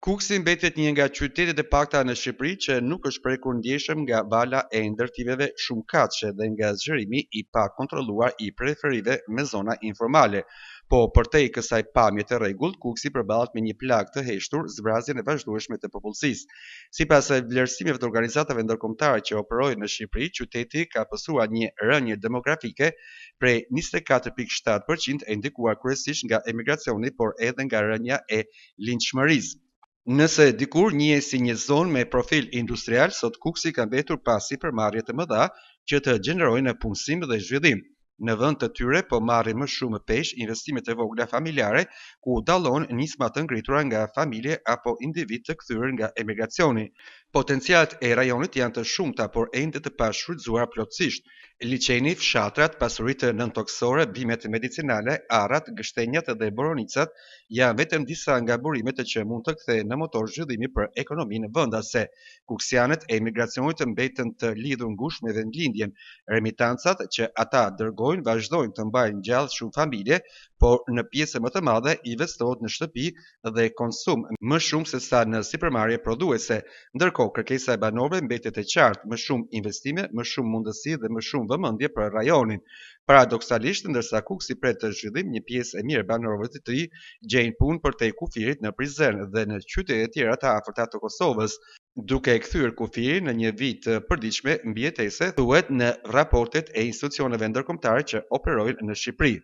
Kukësi mbetet një nga qytetet e pakta në Shqipëri që nuk është prekur ndjeshëm nga vala e ndërtimeve shumëkatëshe dhe nga zgjerimi i pakontrolluar i periferive me zona informale. Po përtej kësaj pamje të rregullt, Kukësi përballet me një plagë të heshtur, zbrazjen e vazhdueshme të popullsisë. Sipas vlerësimeve të organizatave ndërkombëtare që operojnë në Shqipëri, qyteti ka pësuar një rënie demografike prej 24.7% e ndikuar kryesisht nga emigracioni, por edhe nga rënia e lindshmërisë. Nëse dikur njihej si një zonë me profil industrial, sot Kukësi ka mbetur pa sipërmarrje të mëdha që të gjenerojnë punësim dhe zhvillim. Në vend të tyre po marrin më shumë peshë investimet e vogla familjare, ku dallon nisma të ngritura nga familje apo individë të kthyer nga emigracioni. Potencialet e rajonit janë të shumta, por ende të pashfrytëzuara plotësisht. Liqeni, fshatrat, pasuritë nëntokësore, bimet medicinale, arrat, gështenjat dhe boronicat janë vetëm disa nga burimet që mund të kthehen në motor zhvillimi për ekonominë vendase. Kuksianët e emigracionit mbeten të lidhur ngushtë me vendlindjen. Remitancat që ata dërgojnë vazhdojnë të mbajnë gjallë shumë familje, por në pjesën më të madhe investohet në shtëpi dhe konsum, më shumë se sa në sipërmarrje prodhuese. Ndërkohë, kërkesa e banorëve mbetet e qartë, më shumë investime, më shumë mundësi dhe më shumë vëmendje për rajonin. Paradoksalisht, ndërsa Kukësi pret zhvillim, një pjesë e mirë e banorëve të tij gjejnë punë përtej kufirit në Prizren dhe në qytete të tjera të afërta të Kosovës, duke e kthyer kufirin në një vijë të përditshme mbijetese, thuhet në raportet e institucioneve ndërkombëtare që operojnë në Shqipëri.